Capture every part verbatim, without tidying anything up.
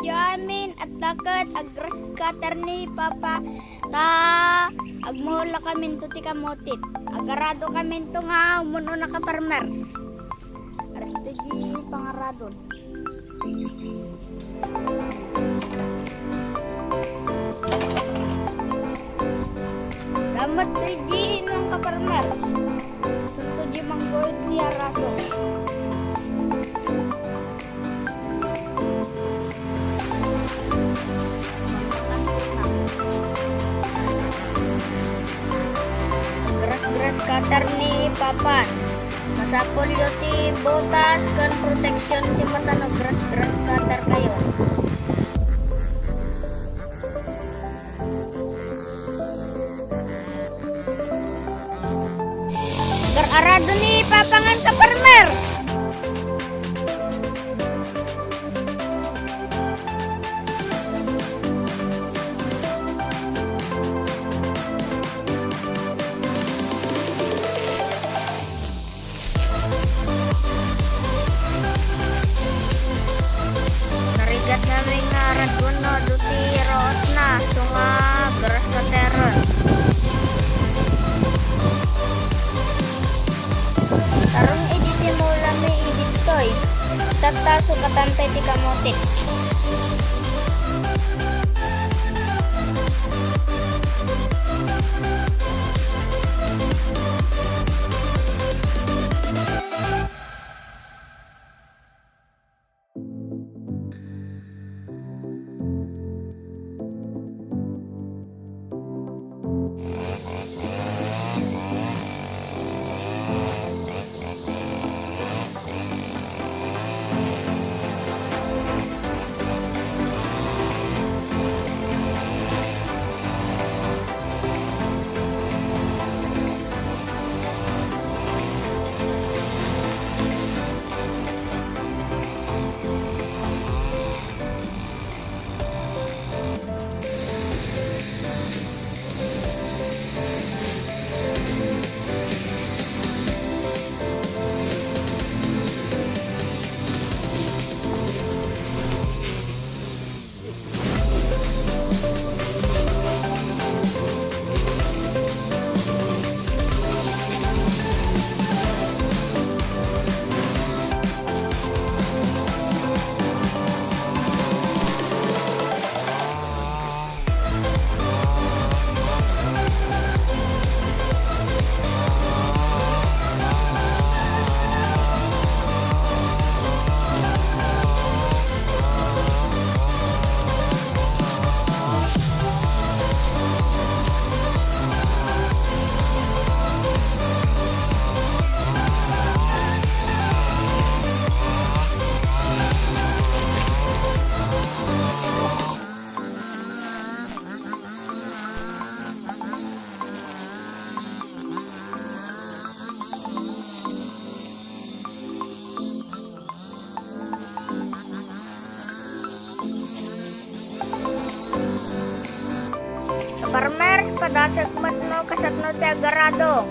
Iti amin, adda ket ag-grass cutter ni Papa, ta agmula kaminto ti kamotit. Agarado kaminto nga umun-una, ka-farmers. Arinto di pangaradon. Damat di inong, ka-farmers. Sunto di manggoy ti arado. Grass, grass cutter ni Papan. Masapulyo ti botas ken protection ti mata no grass, grass cutter kayo. Gar-arado ni Papa ngan, ka-farmer. Narigat ngamin nga aradon no adu ti ruotna, isu nga grass cutter. Tarong idi ti mulami idi toy. Tatta, sukatan tayo ti kamote. Farmers, padasek met no kasatno ti agarado.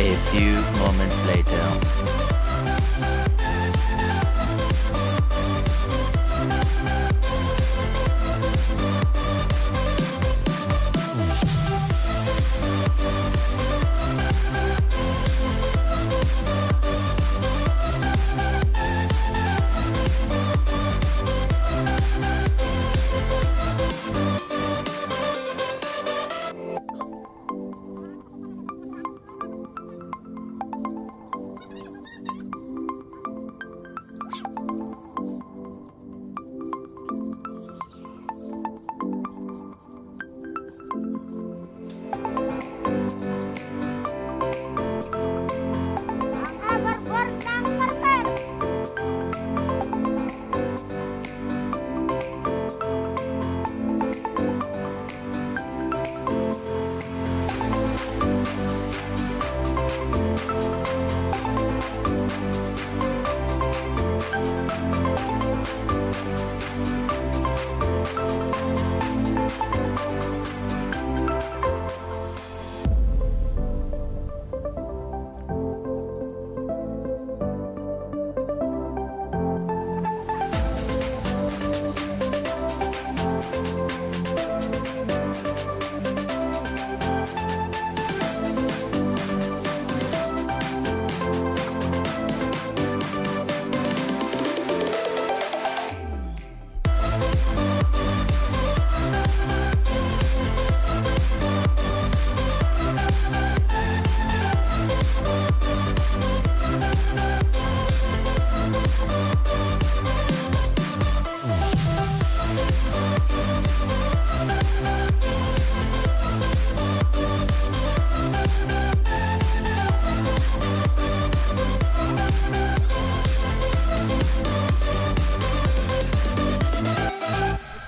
A few moments later. Ang abarbar ng parper.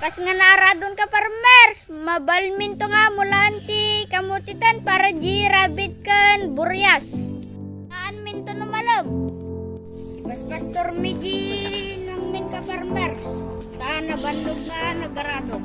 Kas nga naaradon, ka-farmers, mabalminto nga amulaan ti kamutiten para di rabbit ken burias. Saan minto no malem. Pas-pastor mi di nangmin, ka-farmers, ta nabannogna nga agarado.